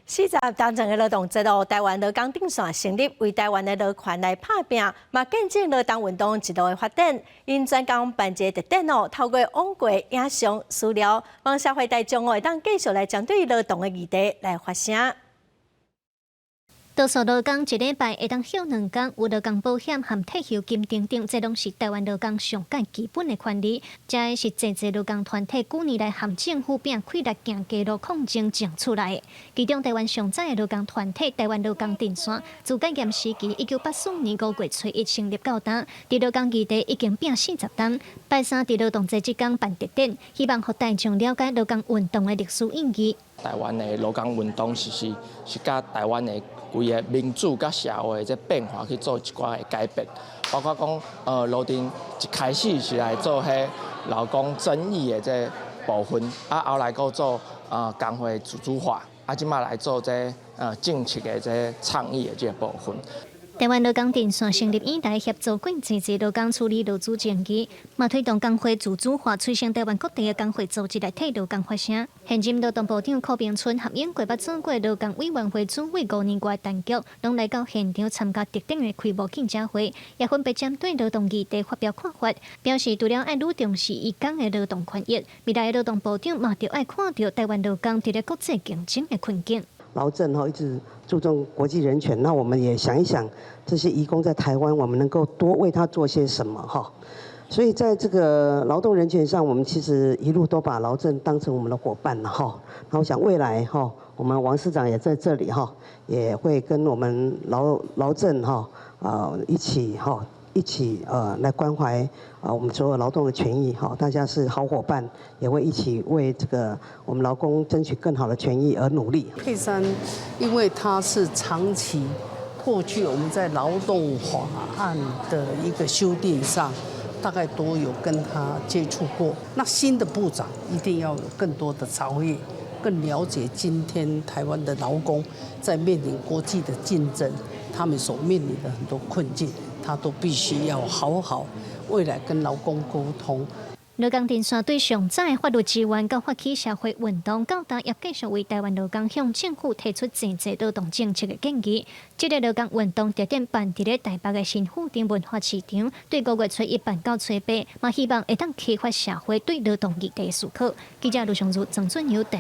40冬前的勞動節哦，臺灣勞工陣線成立，為臺灣的勞權來拍拚，嘛見證勞動運動一路的發展。𪜶專工辦一個特展哦，透過往過影像資料，望社會大眾哦會當繼續來針對勞動的議題來發聲。多數勞工一禮拜會當歇兩工，有勞工保險和退休金等等，這攏是臺灣勞工上蓋基本的權利。這是濟濟勞工團體幾年來和政府拚氣力行街路抗爭爭取來的。其中臺灣上早的勞工團體臺灣勞工陣線，自解嚴時期1984年5月初一成立到今，佇勞工議題已經拚40冬。拜三佇勞動節這工辦特展，希望予大眾了解勞工運動的歷史意義。臺灣的勞工運動是是是佮臺灣的規个民主佮社會這變化去做一寡的改變，包括講，勞陣一開始是來做彼勞工爭議的這部分，啊後來閣做工會自主化，啊這馬來做這政策的這倡議的這個部分。臺灣勞工陣線成立以來，協助過濟濟勞工處理勞資爭議，嘛推動工會自主化，催生臺灣各地的工會組織來替勞工發聲。現任勞動部長柯銘春和英國捌做過勞工委員會主委5年外陳菊，攏來到現場參加特展的開幕記者會，也分別針對勞動議題發表看法，表示除了愛愈重視移工的勞動權益，未來的勞動部長嘛著愛看著臺灣勞工佇咧國際競爭的困境。勞陣哈一直注重國際人權，那我們也想一想，這些移工在台灣，我們能夠多為他做些什麼哈？所以在這個勞動人權上，我們其實一路都把勞陣當成我們的夥伴了哈。那我想未來哈，我們王司長也在這裡哈，也會跟我們勞陣哈啊一起哈一起來關懷啊我們所有勞動的權益哈，大家是好夥伴，也會一起為這個我們勞工爭取更好的權益而努力。佩珊，因為他是長期過去我們在勞動法案的一個修訂上，大概都有跟他接觸過。那新的部長一定要有更多的超越，更了解今天台灣的勞工在面臨國際的競爭，他們所面臨的很多困境，他都必須要好好未來跟勞工溝通。勞工陣線對上早的法律支援到發起社會運動，到今也繼續為臺灣勞工向政府提出濟濟勞動政策的建議。這個勞工運動特展辦佇咧台北的新富町文化市場，對5月初一辦到初八，嘛希望會當啟發社會對勞動議題的思考。記者盧尚如、曾俊友。